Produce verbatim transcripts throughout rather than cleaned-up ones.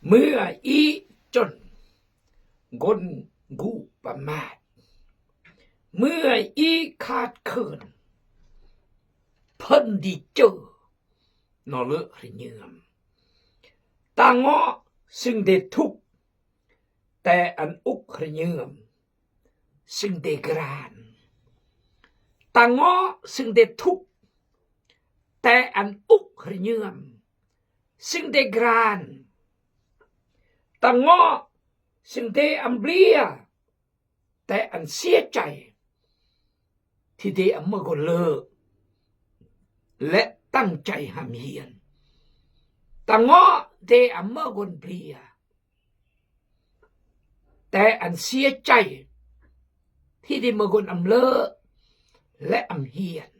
Mưa i chon gon gu pamai. Mưa i khat khön phön di chơ nolơ rnyưm. Ta ngŏ sing de thuk te ăn uk rnyưm sing de gran. Ta ngŏ sing de thuk te ăn uk rnyưm sing de gran. Ta ngŏ sing de ăn blia te ăn sia chai, thì de ăn mơ gon lơ lĕ tăng chai hăm hiên. Ta ngŏ de ăn mơ gon blia te ăn sia chai, thì de mơ gon ăn lơ lĕ ăn hiên.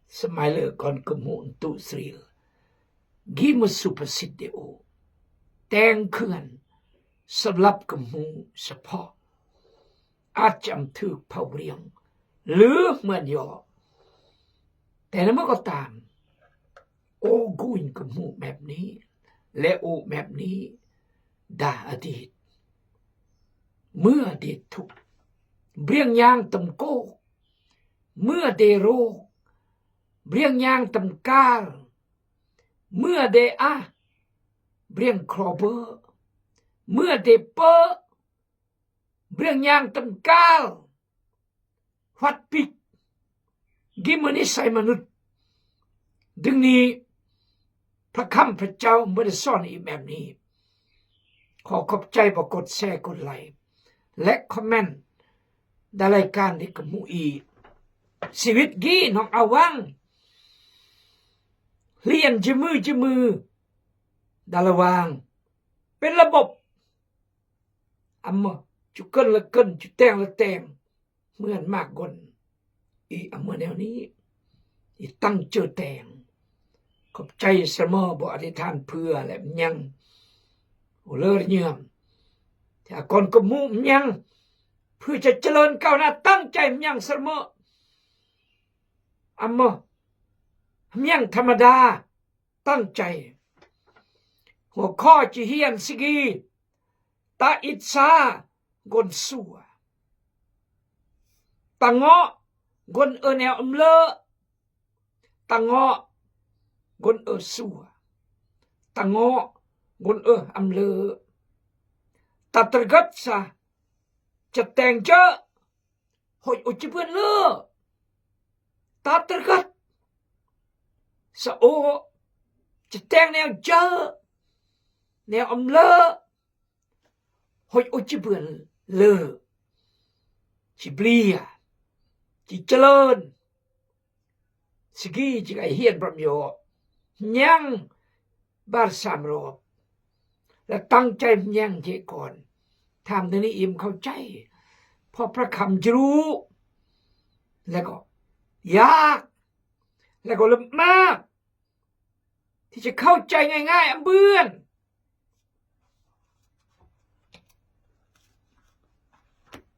Smai lơ kon kơmŭ ntu sril. Gim mơ su pasit de ô. Teng khưan, sơlăp kơmŭ sơpho. Ach am thưk phau riang lưh mơn yo. Te na mơ ko tam. Ô guñ kơmŭ mep ni, lĕ ô mep ni, dah adit. Mưa de thuk, briăng nhang tăm kôk. Mưa de rôk, briăng nhang tăm kal. Mưa de ah, briăng kro bơ. Mưa de pơ, briăng nhang tăm kal. Huat pik. Gim mơ ni sai mơnut. Ding ni pha khăm pha chau mơ de son i mem ni. Kho khôp chai ba kôt share, kôt like, lĕ comment. Đa lai kan di kơmŭ i. Siwit gi nong awang. Lian jơmư jơmư. Đa la wang. Pên la bop. Amơ, chu kơn la kơn, chu teng la teng. Mưn mak gon. I amơ neo ni. I tăng chơ teng. Khôp chai sơmơ bo adithan phưa lĕ mñăng. Ô lơ rơñơm. Thì a kon kơmŭ mñăng. Phưa cha chalơn kau na tăng chai mñăng sơmơ. Amơ. Mñăng thamada. Tăng chai. Hua kho chi hian sigi. Ta it sa gon sua. Ta ngŏ gon ơ neo âm lơ. Ta ngŏ gon ơ sua. Ta ngŏ gon ơ âm lơ. Ta tơrgăt sa. Chăt teng chơ. Hôi ô chi bươn lơ. Ta tơrgăt. Sa ô chăt teng neo jơ. Neo âm lơ. Hôi ô chi bươn lơ. Chi blia. Chi chalơn. Sigi chi kai hian bram yo. Mñăng bar sam rop. La tăng chai mñăng je kon. Tham deni im khâu chai. Pho pra khăm jru. Lego yak. Lego lơm mak. Thì chi khâu chai ngai ngai am bươn.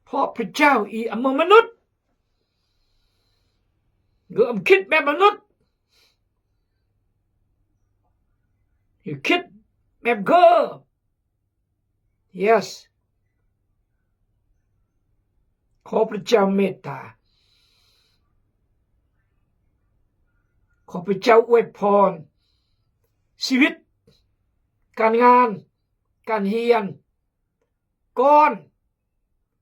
Pho pra chau i amơ mơnut. Gơ am khit mep mơnut. Yu khit mep gơ. Yes. Khôp Pha Chau meta. Khôp Pha Chau uep phon. Siwit. Kan ngan. Kan hian. Kon.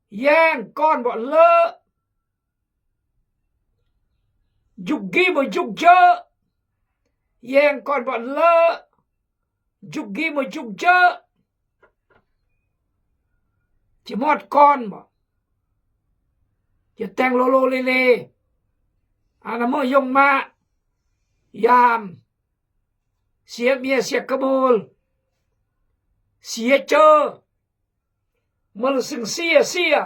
Yang kon bok lơ. Juk gi mơ juk jơ. Yang kon bok lơ. Juk gi mơ juk jơ. Chi mot kon mơ. Chi teng lô lô lê lê. Ana mơ yong ma. Yam. Sia mia sia kebul. Sia chơ. Mơ lơ sing sia sia.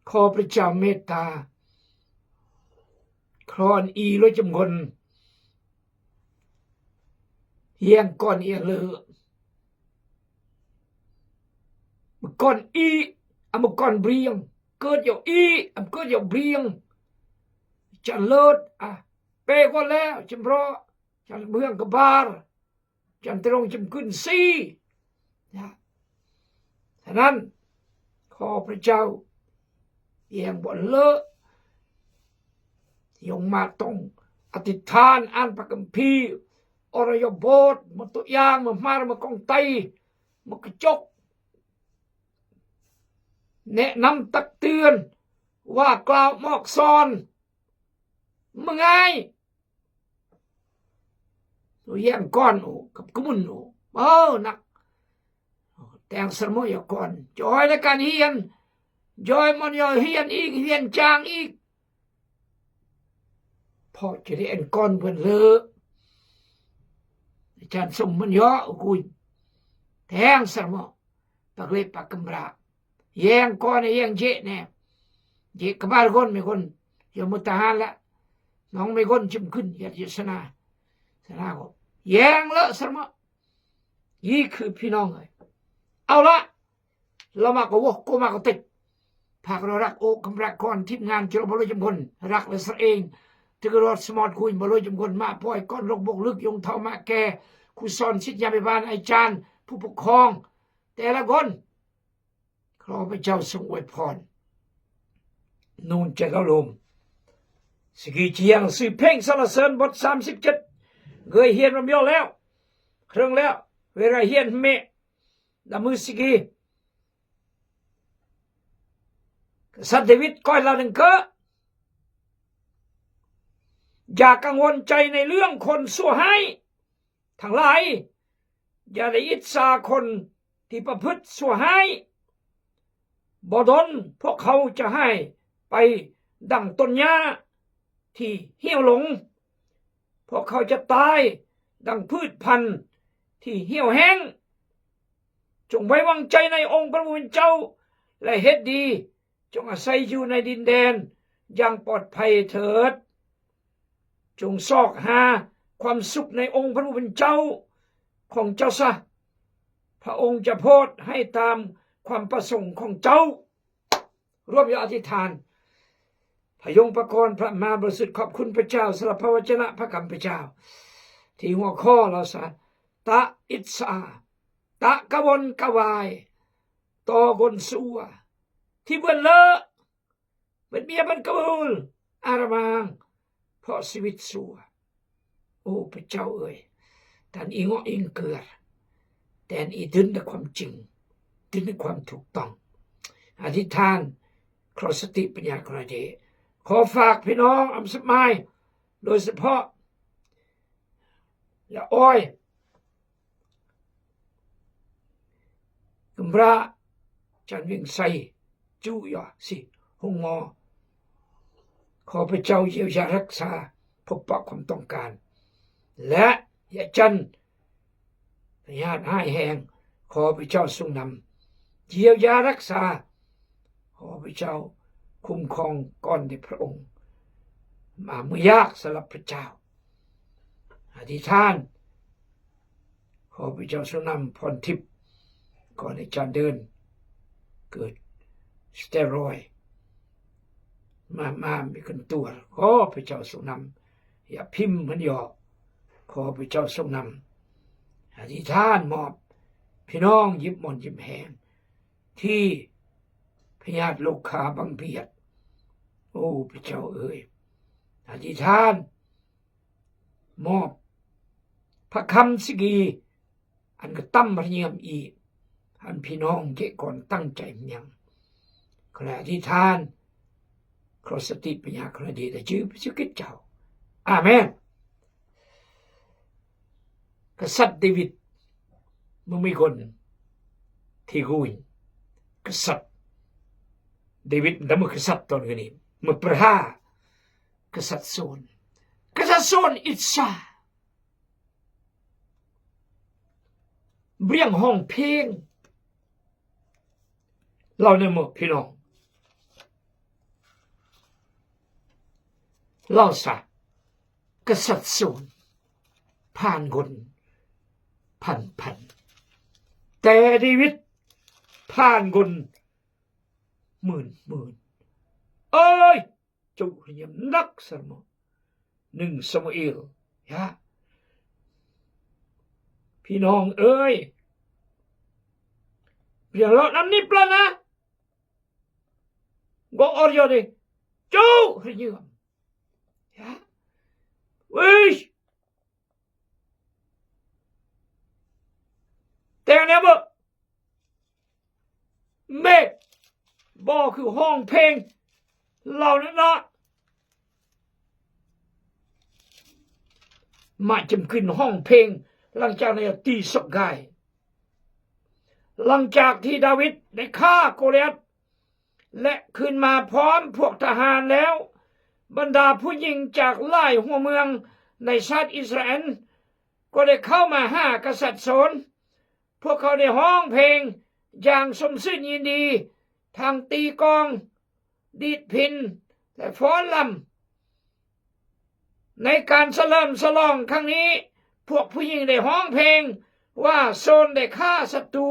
Khôp Pha Chau meta. Khon i lơ chum gon. Yang kon i lơ. Kon i, am kon briang. Kơt yo i, am kơt yo briang. Chan lơt a. pe kon le, chim ro, chim bhiang kbar, chim trong chim künsi. Ya. Sanan, ko prachao, yeng bol le, yong ma tong, ati than an pakempi, ora yo bot, ma tu yang, ma mar, ma kong tai, ma kechok. Ne nam tak tưn, wa klao mok son. Mengai. Yeng kon, u, kap kumun, u. Ô, nak. Teng sermo yo kon. Joi le kan hien. Joi mon yo hien ik, hien chang ik. Pho chiri en kon buen le. Chan sum mon yo, u kuin. Teng sermo. Pakle pakembra. Yeng kon, yeng je ne. Je kbar kon, me kon. Yo mutahan la. Nong me kon chim kün, ya je sana. Sana ko. Yeng le sermo. Yi khư phi nong ai. Ao la. Lama ko woh ko ma ko tek. Phak ro rak o kembra kon, tip ngan chiro bolo jem kon. Rak le ser eng. Tege rot smot kuin bolo jem kon. Ma poi kon lok bok lük yong thao ma ke. Khu son sit ya me ban ai chan. Phu phu khong. Te la kon. Khraw Pha Jao sung wai phon. Nun che lao lum. Sigi chiang sui pheng sa la sen bot sam sip chet. Gơi hien rom yo leo. Khrong leo. Wera hien me. Da mui sigi. Sa David koi la neng ke. อย่ากังวลใจในเรื่องคนชั่วร้าย ทั้งหลาย อย่าได้อิจฉาคนที่ประพฤติชั่วร้าย บ่ดนพวกเขาจะหายไปดังต้นหญ้าที่เหี่ยวลง พวกเขาจะตายดังพืชพันธุ์ที่เหี่ยวแห้ง จงไว้วางใจในองค์พระผู้เป็นเจ้า และเฮ็ดดี จงอาศัยอยู่ในดินแดนอย่างปลอดภัยเถิด จงซอกหาความสุขในองค์พระผู้เป็นเจ้าของเจ้าซะ พระองค์จะโปรดให้ตามความประสงค์ของเจ้า ร่วมยออธิษฐาน พระยงพระกร พระมหาบริสุทธิ์ ขอบคุณพระเจ้าสำหรับพระวจนะพระคำพระเจ้า ที่หัวข้อเราซะ ตะอิจฉา ตะกระวนกระวาย ต่อคนชั่ว ที่เปิ้นเลอะ เปิ้นเมียเปิ้นกะเบิล อาระมัง เพราะชีวิตชั่ว โอ้ พระเจ้าเอ๋ย ท่านอิงอ้ออิงเกือ แต่อันอีดึนในความจริง ดึนในความถูกต้อง อธิษฐาน ขอสติปัญญาขอให้ดี ขอฝากพี่น้องอำสมาย โดยเฉพาะ อย่าอ้อย กำพร้า จันทร์เวียงไซ จุยอสิ หงมอ ขอพระเจ้าเยียวยารักษา พบปะความต้องการ และยาจันทร์ พยาธิร้ายแรง ขอพระเจ้าทรงนำ เยียวยารักษา ขอพระเจ้าคุ้มครองก่อนในพระองค์ มาเมื่อยากสำหรับพระเจ้า อธิษฐาน ขอพระเจ้าทรงนำพรทิพย์ ก่อนในจานเดิน เกิดสเตียรอยด์ มา มามีขึ้นตัว ขอพระเจ้าทรงนำ อย่าพิมพ์มันหยอก ขอพระเจ้าทรงนำ อธิษฐานมอบ พี่น้องยิบหม่อนยิบแหง ที่พยาธิโรคาบังเบียด โอ้ พระเจ้าเอ๋ย อธิษฐาน มอบ พระคำสิกี อันกระตั้มพระเนียมอีก อันพี่น้องเกะก่อนตั้งใจเมียง ขออธิษฐาน ขอสติปัญญาขอดีในชื่อพระเยซูคริสต์เจ้า อาเมน กษัตริย์เดวิด มันมีคนที่กูน กษัตริย์เดวิด มันมีกษัตริย์ตอนนี้ มันประหาร กษัตริย์โซล กษัตริย์โซลอิจฉา เปรียงฮ้องเพลง เล่าในหมู่พี่น้อง เล่าซะ กษัตริย์โซล ผ่านคนพันพัน แต่เดวิด ผ่านคนหมื่นหมื่น เอ้ย จุเรียมนักสมอง นึ่งซามูเอล Ya. พี่น้องเอ้ย เปียงเลาะน้ำนิบแล้วนะ ก็ออดยอดดิ จู้ เฮ้ย Ya. Wis. Teng ne bo. แม่ บ่คือฮ้องเพลง เหล่านั้นนะ มาจำกึ่นฮ้องเพลง หลังจากนั้นตีศพกาย หลังจากที่ดาวิดได้ฆ่าโกลิอัท และขึ้นมาพร้อมพวกทหารแล้ว บรรดาผู้หญิงจากหลายหัวเมืองในชาติอิสราเอล ก็ได้เข้ามาหากษัตริย์โสล พวกเขาได้ฮ้องเพลงอย่างสมชื่นยินดี ทั้งตีกลอง ดีดพิณ และฟ้อนรำ ในการเฉลิมฉลองครั้งนี้ พวกผู้หญิงได้ฮ้องเพลงว่าโสลได้ฆ่าศัตรู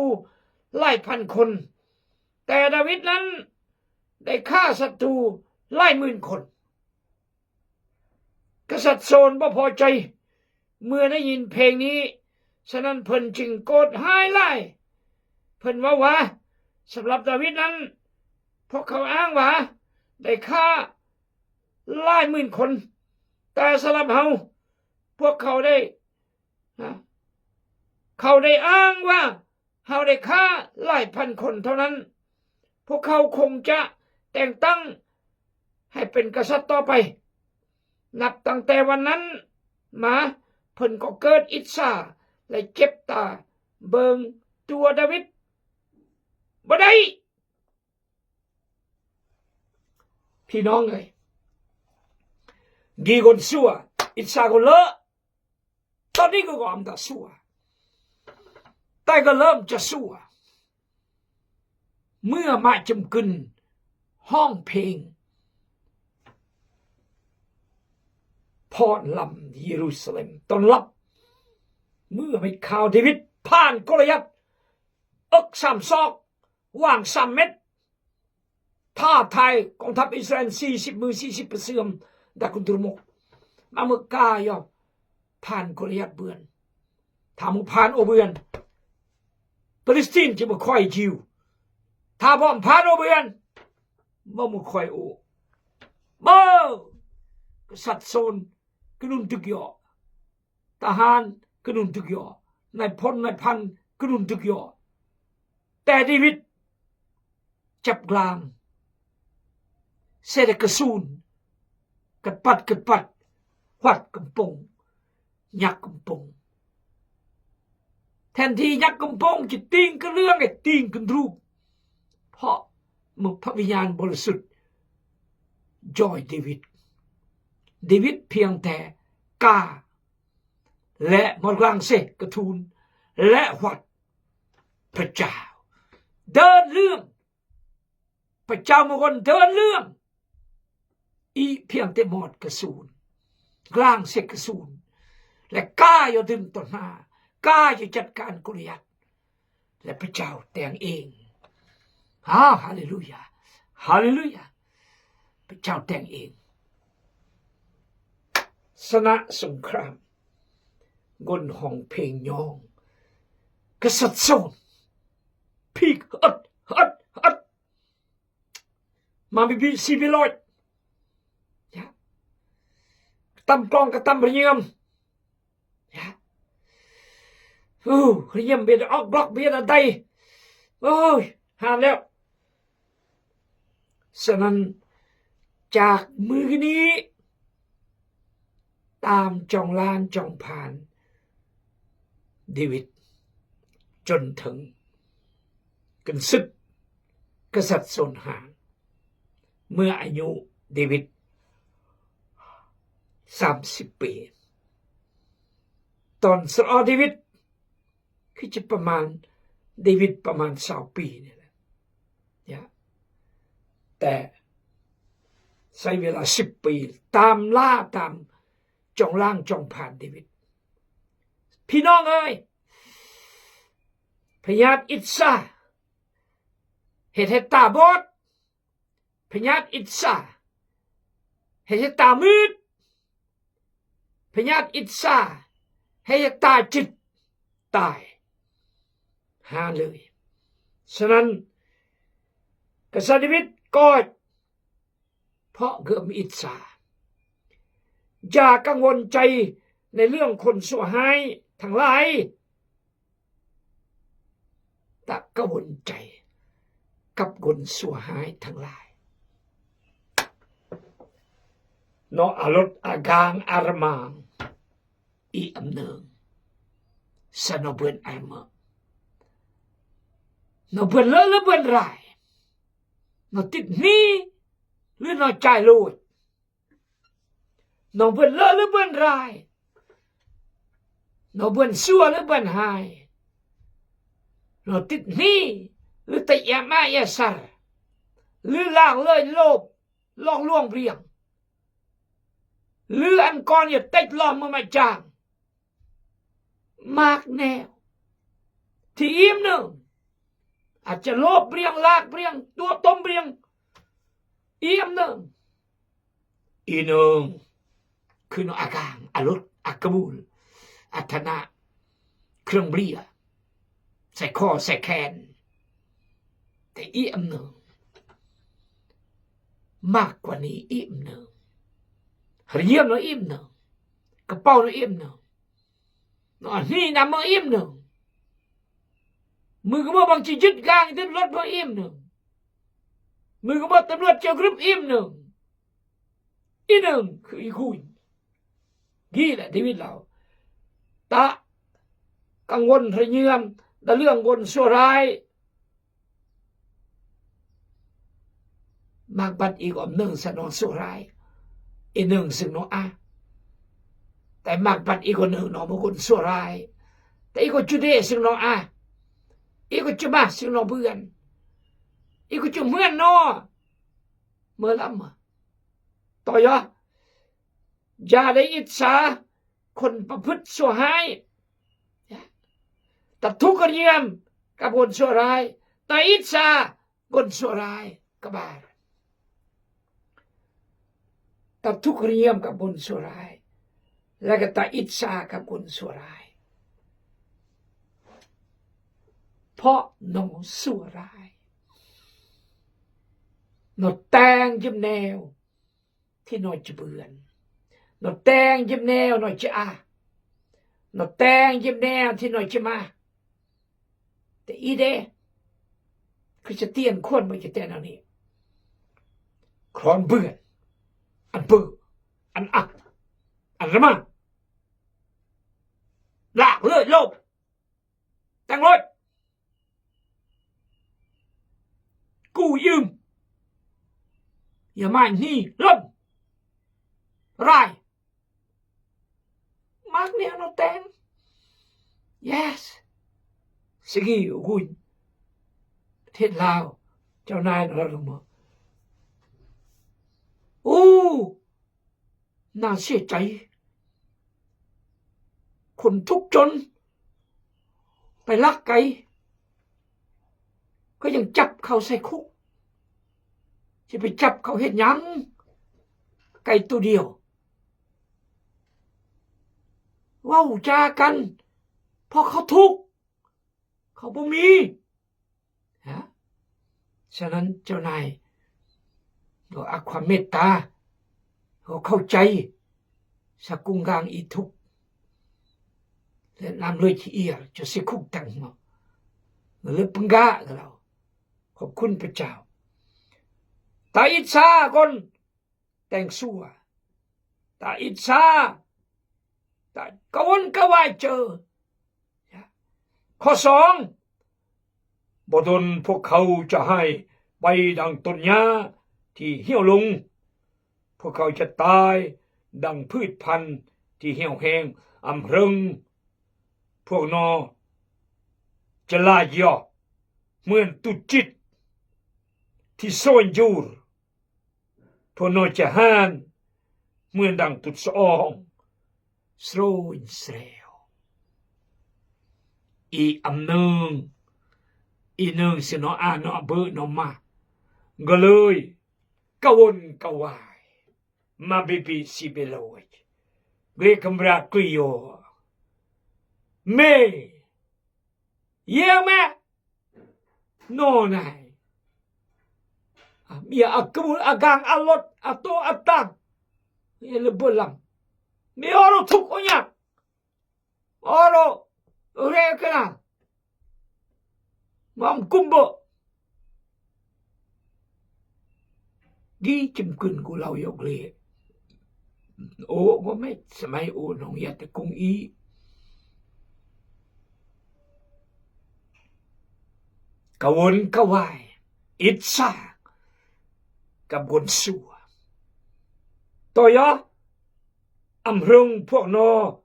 หลายพันคน แต่ดาวิดนั้นได้ฆ่าศัตรูหลายหมื่นคน กษัตริย์โสลบ่พอใจ เมื่อได้ยินเพลงนี้ ฉะนั้นเพิ่นจึงโกรธฮ้ายหลาย เพิ่นเว้าว่า สำหรับดาวิดนั้น พวกเขาอ้างว่าได้ฆ่าหลายหมื่นคน แต่สำหรับเฮา พวกเขาได้ นะ เขาได้อ้างว่า เฮาได้ฆ่าหลายพันคนเท่านั้น พวกเขาคงจะแต่งตั้งให้เป็นกษัตริย์ต่อไป นับตั้งแต่วันนั้นมา เพิ่นก็เกิดอิจฉา และเจ็บตาเบิ่งตั๋วดาวิดบ่ได้ พี่น้องเอ้ย กี่คนชั่ว อิจฉาคนเลอะ ตอนนี้ก็กำลังจะชั่ว แต่ก็เริ่มจะชั่ว เมื่อมาจำกึนฮ้องเพลง ฟ้อนรำเยรูซาเล็มต้อนรับ เมื่อมีข่าวดาวิดผ่านโกลิอัท เอิกสามซอก หว่างสามเม็ด ท้าทายกองทัพอิสราเอล สี่สิบมือ สี่สิบปะเสื่อม ดากุนตรุมก มาเมืองกายอ ผ่านโกลิอัทเบือน ถ้ามึงผ่านโอเบือน ปาเลสไตน์จะบ่ค่อยจิว ถ้าบ่ผ่านโอเบือน บ่มึงค่อยโอ บ่ กษัตริย์โสลกระหนุนตึกยอ ทหารกระหนุนตึกยอ นายพลนายพันกระหนุนตึกยอ แต่ดาวิดจับกลาง เสด็จกระสูน กระปัดกระปัด หวัดกำปง ยักกำปง แทนที่ยักกำปงจะติ่งกะเรื่องไอ้ติ่งกะรูป เพราะมึงพระวิญญาณบริสุทธิ์จอยดาวิด ดาวิดเพียงแต่กล้า และมากลางเสกกระทูล และหวัดพระเจ้า เดินเรื่อง พระเจ้าบางคนเดินเรื่อง อีเพียงแต่มอดกระสูน กลางเสกกระสูน และกล้าอยู่ดึงต่อหน้า กล้าอยู่จัดการโกลิอัท และพระเจ้าแต่งเอง อ้าว ฮาเลลูยา ฮาเลลูยา พระเจ้าแต่งเอง ชนะสงคราม คนฮ้องเพลงยอง กษัตริย์โสล พีก อัด อัด อัด มาบิบิซีบิลอย Ya. กะตำกลองกะตำระเยียม Ya. อู้ ระเยียมเบียดออกบล็อกเบียดอะไร โอ้ย ห้ามแล้ว ฉะนั้น จากมื้อนี้ ตามจองล้านจองผลาญ ดาวิด จ๋นเถิง กึ่นศึก กษัตริย์โสลหาง เมื่ออายุดาวิด สามสิบปี๋ ต๋อนสะออดาวิด คือจะประมาณ ดาวิดประมาณซาวปี๋นี่แหละ Ya. แต่ใช้เวลาสิบปี๋ ต๋ามล่าต๋ามจองล้างจองผลาญดาวิด พี่น้องเอ้ย พยาธิอิจฉา เฮ็ดให้ต๋าบอด พยาธิอิจฉา เฮ็ดให้ต๋ามืด panyat itsa, hei yak ta chit tai. Haleluya. Sanan, kasa Dawid koch, pok gem itsa. Ja kangwon chai ne leng kon suhai thang lai. Ta kangwon chai kap kon suhai thang lai. No alut agang armang. I amneng. Sa no buen armang. No buen lele buen rai. No tit ni. Lele no chai lut. No buen lele buen rai. No buen sua lele buen hai. No tit ni. Lele ta ia ma ia sar. Lele lang lele lop. Long luong briang. Lele an kon ia tech long ma ma chang. Mak neo. Ti im neo. Acha lop briang lak briang. Tuo tom briang. Im neo. Inung. Kuno agang, alut, akabul, atana, kreng blia, sai ko, sai ken. Te im neo. Mak kwani im neo. Hariam no im neo. Kapau no im neo. No, ni nama im neo. Mui kemo bang chijit gang itu lot mo im neo. Mui kemo temlot cheo grup im neo. Inung, i kuin. Gila, Dawid lao. Ta kangwon hariam, da leng kon surai. Mak bat i ko neng sa no surai. Inung sing no a. Ta mak bat i ko neng no mo kon surai. Ta i ko chude sing no a. I ko chuma sing no buan. I ko chuma no. Melama. Toya. Ja da itsa kon paput suhai. Ya. Ta thuk riam ka bon surai. Ta itsa bon surai. Kabar. Ta thuk riam ka bon surai. Laga ta itsa ka bon surai. Pok no surai. No teng jim neo. Ti no chi bươn. No teng jim neo no chi a. No teng jim neo ti no chi ma. Te i de. Khrista tien khuôn mo chi te no ni. Kron bươn. An bươn. An a. An rama. Lak lơi lôp. Teng lôch. Ku yum. Ya mai ni lom. Rai. Mak ni ano teng. Yes. Sige, uguin. Thiệt lao. Chào nai nó là lùng mà. Ô. Na se chai. Khun thúc chôn. Pai lak kai. Kơ yang chap khâu sai khúc. Chi pai chap khâu hiet nhang. Kai tu điều. Wow, cha kan. Pok khâu thúc. Khâu bơmi. Hả? Cho nên chỗ này, rồi ăt khua mét ta, rồi khâu chay, sa cung gang ý thức. Lĕ năm lơi chi ia, cho sư khúc tăng mà. Người lĕ pơngga gơ lao. Khâu khun pơchao. Ta ít xa kon, teng sua. Ta ít xa. Ta kawan kawai chơ. Ya. Khâu song. Bơ đôn ພວກເຂົາຈະຫາຍໄປດັ່ງຕົ້ນຫຍ້າທີ່ຫ່ຽວລົງ. ພວກເຂົາຈະຕາຍດັ່ງພືດພັນທີ່ຫ່ຽວແຫ້ງອຳເຮິງ. ພວກເນາະຈະລາຍຢອກເໝືອນຕຸດຈິດທີ່ໂຊນຢູ່. ພວກເນາະຈະຫານເໝືອນດັ່ງຕຸດສະອອງ ສະໂລຍສະແລວ. ອີອຳເນີງ ອີເນີງຊິເນາະອາເນາະເບີເນາະມາ ກໍເລີຍກະວົນກະວາຍ ມາບີບີຊີເບໂລຍ. Gre kembra kuyo. Me. Ye me. No nai. A, mi a kebul a gang a lot a to a tang. Ye le belam. Mi oro tuk onyak. Oro, ore kena. Mam kumbo. Gi chim kun ku lau yok le. O, ngo mai, samai o nong ya te kung i. Kawon kawai. Itsa. Kap gon sua. Toyo. Am rung pok no.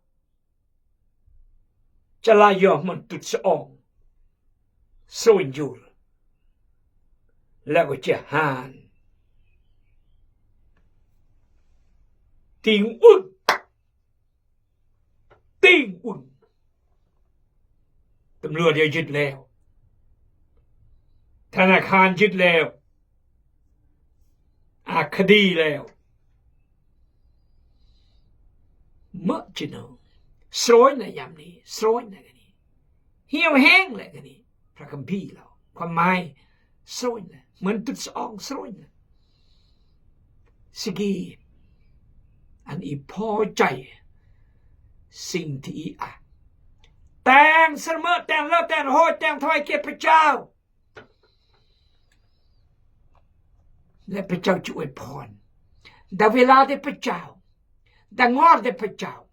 Chalayo man tut seong. Sonjur. Lagu chahan. Ting un. Ting un. Tăm lua dia jit leo. Thana khan jit leo. A kadi leo. Mă chi no. Sroi na yam ni, sroi na gani. Hiu heng le gani. Prakam pi lao. Kua mai. Sroi na. Măn tut song sroi na. Sigi. An i po chai. Sing ti i a. Tang srmă, tang lo, tang hoi, tang thoi ke pachau. Lep pachau chu e phon. Da vila de pachau. Da ngor de pachau.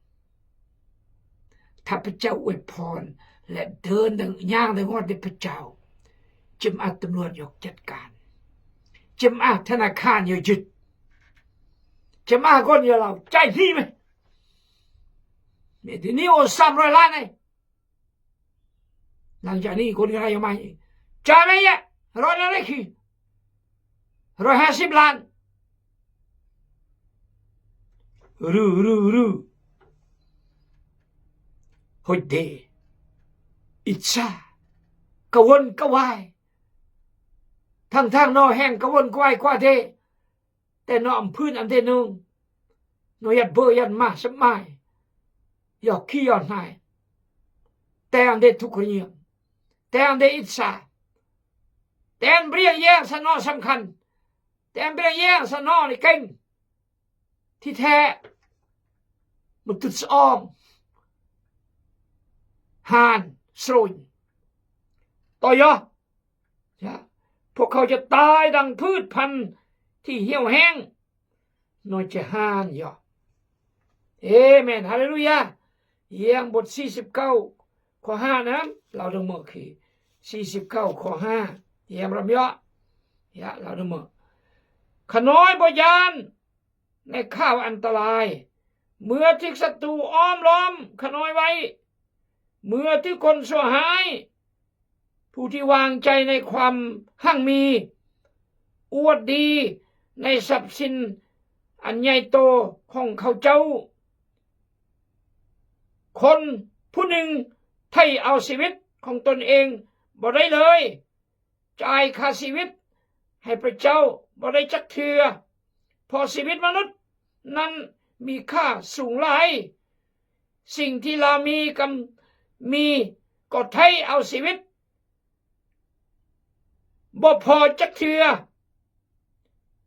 Tha pachau e phon. Lep dơn da nhang da ngor de pachau. Chim a tăm luat yok chat kan. Chim a thana khan yok jit. Chim a gon yok lau. Chai hi me. Me di ni o sam roi lan e. Lang jani kon ngai mai. Chame ya. Roi na leki. Roi hasip lan. Ru, ru, ru. Hoi de. Itsa. Kawon kawai. Thang thang no heng kawon kawai kwa de. Te no am phun am te nung. No yat bơ yat mah sep mai. Yok ki yok nai. Te am te thuk riñiam. Te am te itsa. Te am briang yang sa no samkhan. Te am briang yang sa no ni keng. Thi the. Mă tut song. Han. Sroi. Toyo. พวกเขาจะตายดังพืชพันธุ์ที่เหี่ยวแห้ง Nôi che han yo. Amen. Haleluya. Yang bot sisip kau kho ha nam, lau dong mơ khi. Sisip kau kho ha. Yang ram yo. Ya, lau dong mơ. Khoi nôi bơyan. ในคราวอันตราย เมื่อถูกศัตรูอ้อมล้อมข้าน้อยไว้ เมื่อถูกคนชั่วร้าย ผู้ที่วางใจในความมั่งมี อวดดีในทรัพย์สินอันใหญ่โตของเขาเจ้า คนผู้หนึ่งไถ่เอาชีวิตของตนเองบ่ได้เลย จ่ายค่าชีวิตให้พระเจ้าบ่ได้จักเทื่อ เพราะชีวิตมนุษย์นั้นมีค่าสูงหลาย สิ่งที่ลาวมีกำ มีก็ไถ่เอาชีวิต บ่พอจักเทื่อ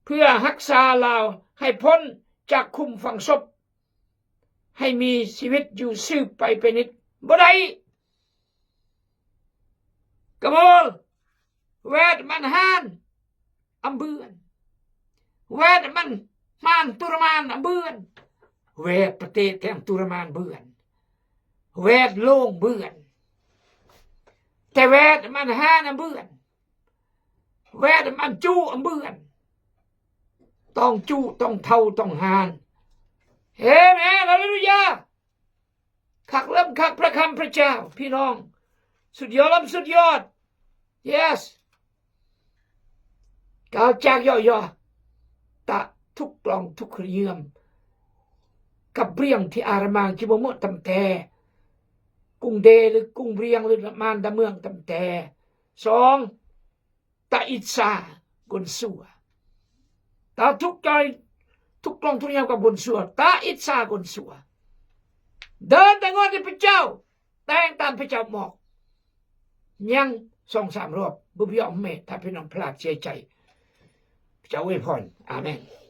เพื่อรักษาลาวให้พ้นจากคุมฝังศพ ให้มีชีวิตอยู่สืบไปเป็นนิจ บ่ได้ กะมอล แวดมันฮาน อำเบือน แวดมันฮาน ตุรมาน อำเบือน แวดประเทศแถมตุรมานเบือน แวดโลกเบือน แต่แวดมันฮาน อำเบือน แวดมันจุ อำเบือน ต้องจุ ต้องเฒ่า ต้องฮาน เอเมน ฮาเลลูยา คักล้ำคักพระคำพระเจ้า พี่น้อง สุดยอดล้ำสุดยอด yes กาวจากย่อยอ ตะทุกกล่องทุกเยื่อม กับเบรียงที่อาระมางที่บ่เหมาะตำแต่ กุ้งเดหรือกุ้งเบรียงหรือมานดาเมืองตำแต่ สอง ตะอิจฉากลซัว ตะทุกข์ใจ ทุกข์กลองทุกข์ยามกับกลซัว ตะอิจฉากลซัว Dơn ta ngor di pejao, teng tam pejao mok. Niang song sam rop, bu biok me, tapi nong plak chai chai. Pejao wipon. Amen.